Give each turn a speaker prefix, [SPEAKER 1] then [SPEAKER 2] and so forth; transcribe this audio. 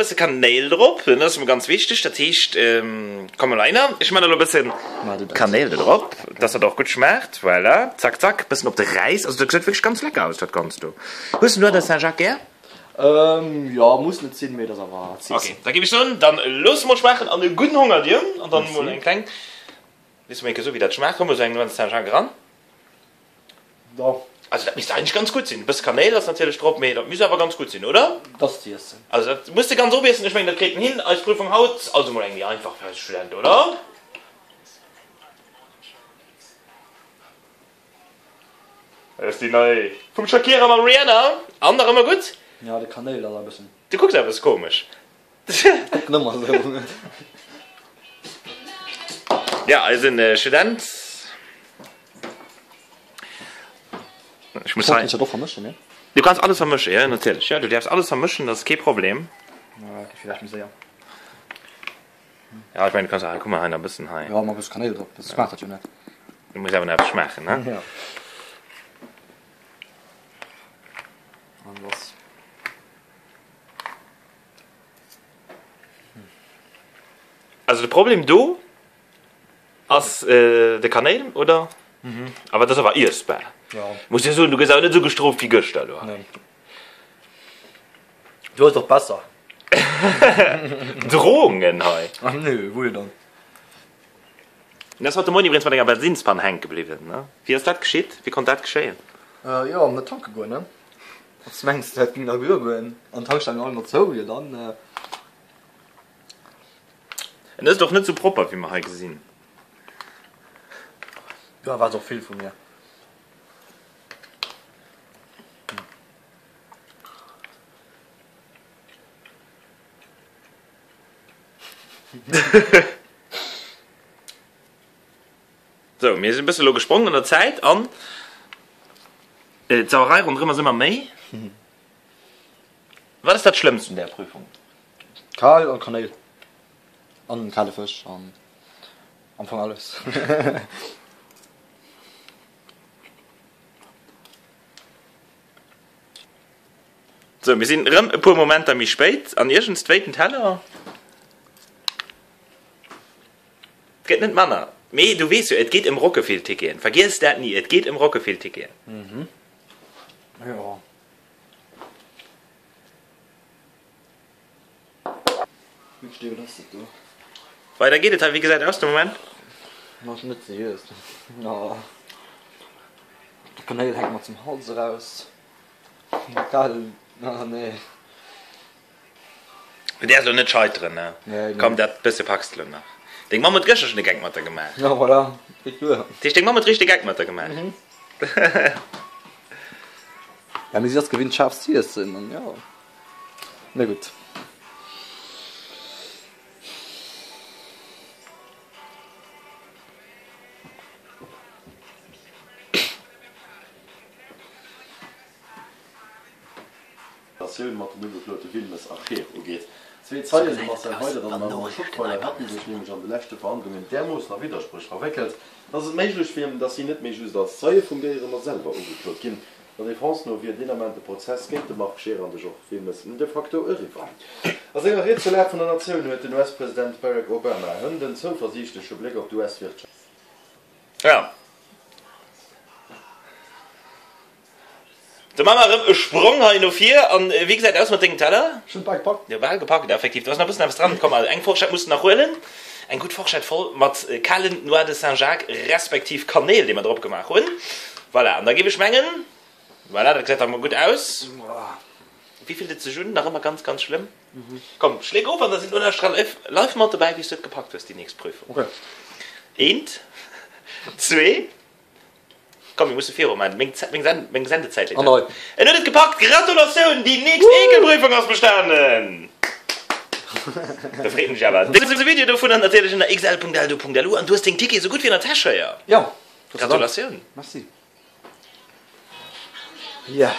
[SPEAKER 1] bësse Kanéil drop, dat ass emol ganz wichteg. Dat heescht, komm mol heihinner, ech man elo e bësse Kanéil do drop, dass dat och gutt schmaacht. Voilà, zack, zack, bëssen op de Räis. Also dat gesäit wierklech ganz lecker aus, dat Ganzt do. Hues de Noix de Saint-Jacques gär?
[SPEAKER 2] Jo, muss net sinn, mee et ass awer
[SPEAKER 1] ze iessen. Ok, da géif ech soen, dann loosse mol schmaachen an e gudden Honger dir. An dann mol eng kleng, weess du mol eng Kéier sou wéi dat schmaacht. Komm mol sou eng Noix de Saint-Jacques eran. Also dat misst eigentlech ganz gutt sinn. E bësse Kanéil ass natierlech drop, mee dat misst awer ganz gutt sinn, oder?
[SPEAKER 2] Dat ass ze iessen.
[SPEAKER 1] Also dat muss de ganz opiessen. Ech mengen dat kritt en hin. Eis Prüfung haut, also mol eng méi einfach fir eise Student, oder? Dat ass déi nei vum Shakira mam Rihanna. An nach ëmmer gutt?
[SPEAKER 2] Jo, de Kanéil ass e bëssen.
[SPEAKER 1] Du kucks awer e bësse komesch.
[SPEAKER 2] Kucken ëmmer esou.
[SPEAKER 1] Ja, eisen Student. Ech muss hei.
[SPEAKER 2] Kann ech dat och vermëschen, ne?
[SPEAKER 1] Du kanns alles vermëschen, jo, natierlech. Jo, du däerfs alles vermëschen, dat ass kee Problem.
[SPEAKER 2] Ja, dat geet villäicht méi séier.
[SPEAKER 1] Ja, ech mengen, du kanns och, kuck mol hei nach e bëssen hei.
[SPEAKER 2] Jo, mat e bësse Kanéil drop, dat schmaacht dat jo net.
[SPEAKER 1] Du muss awer nach eppes schmaachen, ne?
[SPEAKER 2] Ja. An lass.
[SPEAKER 1] Also de Problem do ass de Kanéil, oder? Awer dat ass awer iessbar. Muss jo soen, du gëss awer net esou gestrooft wéi gëschter elo.
[SPEAKER 2] Nee. Du ass och besser.
[SPEAKER 1] Drohungen hei.
[SPEAKER 2] Ach nö, wou dann?
[SPEAKER 1] Du ass haut de Moien iwwregens mat enger Bensinnspann hänke bliwwen, ne? Wéi ass dat geschitt? Wéi konnt dat geschéien?
[SPEAKER 2] Jo, net tanke goen, ne? Wat mengs de, dat ging nach duer goen? An d'Tankstellen all mat zou, jo dann.
[SPEAKER 1] En ësst och net sou propper wéi mer hei gesinn.
[SPEAKER 2] Du erwaards och vill vu mir.
[SPEAKER 1] Sou, mir sinn e bësse lo gesprongen an der Zäit an d'Sauerei ronderëm ass ëmmer méi. Wat ass dat Schlëmmst un där Prüfung?
[SPEAKER 2] Kal an Kanéil an kale Fësch an am Fong alles.
[SPEAKER 1] Sou, mir sinn erëm e puer Momenter méi spéit an iergendsdwéiten Teller. Et gëtt net manner. Mee du weess jo, et geet ëm Rockefil-Ticketen. Vergiess dat ni, et geet ëm Rockefil-Ticketen.
[SPEAKER 2] Mhm. Jo. Wéi stéiwel ass dat do?
[SPEAKER 1] Weider geet et hei. Wéi gesäit aus de Moment?
[SPEAKER 2] Ass net seriös. Oh. De Kanéil hänkt mer zum Hals eraus. Gell? Oh nee.
[SPEAKER 1] Du däerfs elo net scheiteren, ne?
[SPEAKER 2] Nee, nee.
[SPEAKER 1] Komm, dat bësse packs de elo nach. Deng Mamm huet gëschter schonn e Geck mat der gemaach.
[SPEAKER 2] Ja, voilà, geet duer.
[SPEAKER 1] Dat heescht, deng Mamm huet richteg Geck mat der gemaach?
[SPEAKER 2] Mhm. Ja, mee si ass gewinnt schaarf z'iessen an jo. Mee gutt.
[SPEAKER 3] Relatioun mat den ugeklote Wilmes a Scheer ugeet. Zwee Zeien, de Marcel Weydert an de Manon Schockweiler, hätte sech nämlech an de leschte Verhandlungen därmoossen a Widderspréch verwéckelt, datt et méiglech wier, datt si net méi just als Zeie fungéieren, ma selwer ugeklot ginn. Der Defense no wier deen Ament de Prozess géint de Marc Scheer an de Georges Wilmes de facto eriwwer. A senger Ried zur Lag vun der Natioun huet den US-President Barack Obama hënt en zouversiichtleche Bléck op d'US-Wirtschaft.
[SPEAKER 1] Ja. Da maache mer erëm e Sprong hei no vir. An wéi gesäit aus mat dengem Teller?
[SPEAKER 2] Ech hunn et bal gepackt.
[SPEAKER 1] Jo, bal gepackt, effektiv. Do ass nach e bëssen eppes dran. Komm, eng Forschett muss de nach huelen. Eng gutt Forschett voll mat kalen Noix de Saint-Jacques respektiv Kanéil, dee mer drop gemaach hunn. Voilà, an da géif ech mengen, voilà, dat gesäit dach mol gutt aus. Wéi fillt et sech un? Nach ëmmer ganz, ganz schlëmm? Komm, schléck of an da sinn d'Nolauschterer live, live mat dobäi, wéi s du et gepackt hues, déi nächst Prüfung.
[SPEAKER 2] Okay.
[SPEAKER 1] Eent, zwee. Komm, mir musse viru man. Meng, meng, Sen meng Sendezäit leeft.
[SPEAKER 2] An
[SPEAKER 1] En huet et gepackt! Gratulatioun! Déi nächst Eekelprüfung ass bestanen! Da freet mech awer. Dëse Video dovunner natierlech ënner xl.eldo.lu an du hues deng Ticket esou gutt wéi an der Täsch, héier.
[SPEAKER 2] Jo,
[SPEAKER 1] Gratulatioun!
[SPEAKER 2] Merci. Yeah.